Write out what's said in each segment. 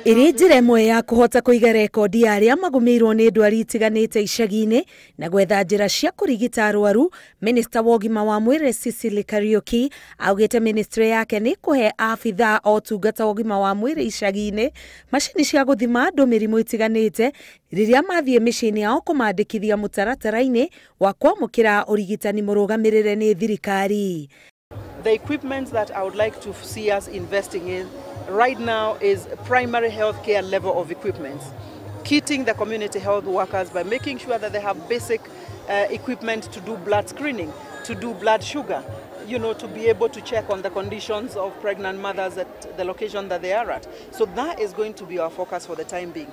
Ĩrĩ njĩra ĩmwe ya kũhota kũiga rekondi ya arĩa magũmĩirwo nĩ ndwari itiganĩte icagi-inĩ na gwetha njĩra cia kũrigita arwaru, Minista wa ũgima wa mwĩrĩ Sicily Kariuki augĩte ministry yake nĩ kũhe abithaa a ũtungata wa ũgima wa mwĩrĩ icagi-inĩ macini cia gũthima andũ mĩrimũ itiganĩte rĩrĩa mathiĩ mĩciĩ-inĩ yao kũmandĩkithia mũtaratara-inĩ wa kwamũkĩra ũrigitani mũrũgamĩrĩre nĩ thirikari. The equipment that I would like to see us investing in right now is primary health care level of equipment. Kitting the community health workers by making sure that they have basic equipment to do blood screening, to do blood sugar, you know, to be able to check on the conditions of pregnant mothers at the location that they are at. So that is going to be our focus for the time being.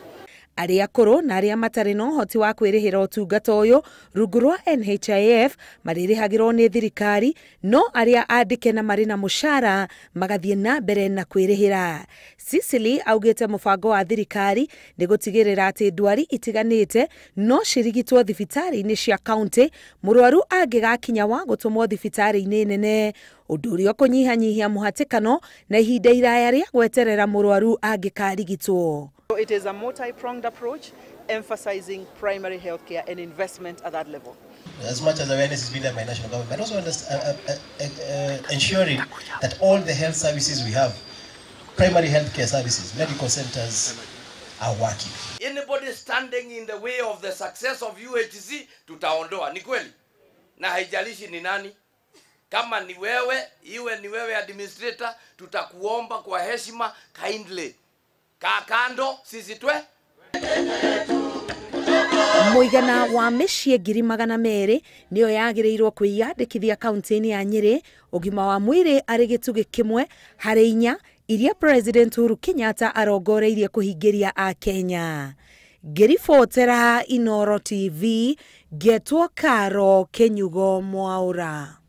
Arĩa akũrũ na arĩa matarĩ na ũhoti wa kwĩrĩhĩra ũtungata ũyũ rungu rwa NHIF marĩrĩhagĩrwo nĩ thirikari, no arĩa andĩke na marĩ na mũcara magathiĩ na mbere na kwĩrĩhĩra. Sicily augĩte mũbango wa thirikari nĩ gũtigĩrĩra atĩ ndwari itiganĩte no cirigitwo thibitarĩ-inĩ cia kaunti mũrwaru angĩgakinya wa gũtũmwo thibitarĩ-inĩ nene, ũndũ ũrĩa ũkũnyihanyihia mũhatĩkano na ihinda iraya rĩa gweterera mũrwaru angĩkarigitwo. It is a multi-pronged approach emphasizing primary health care and investment at that level. As much as awareness is being done by national government, but also ensuring that all the health services we have, primary health care services, medical centers, are working. Anybody standing in the way of the success of UHC, tutaondoa. Ni kweli? Na haijalishi ni nani. Kama ni wewe, iwe ni wewe administrator, tutakuomba kwa heshima kindly. Kaa kando, sisi twe. Mũigana wa mĩciĩ 200,000 nĩyo yagĩrĩirwo kwĩyandĩkithia kaunti-inĩ ya Nyĩrĩ ũgima wa mwĩrĩ arĩ gĩtugĩ kĩmwe harĩ 4 iria President Uhuru Kenyatta arongoreirie kũhingĩria Akenya. Ngĩribotera Inooro TV, ngetwo Karo Kĩnyugo Mwaũra.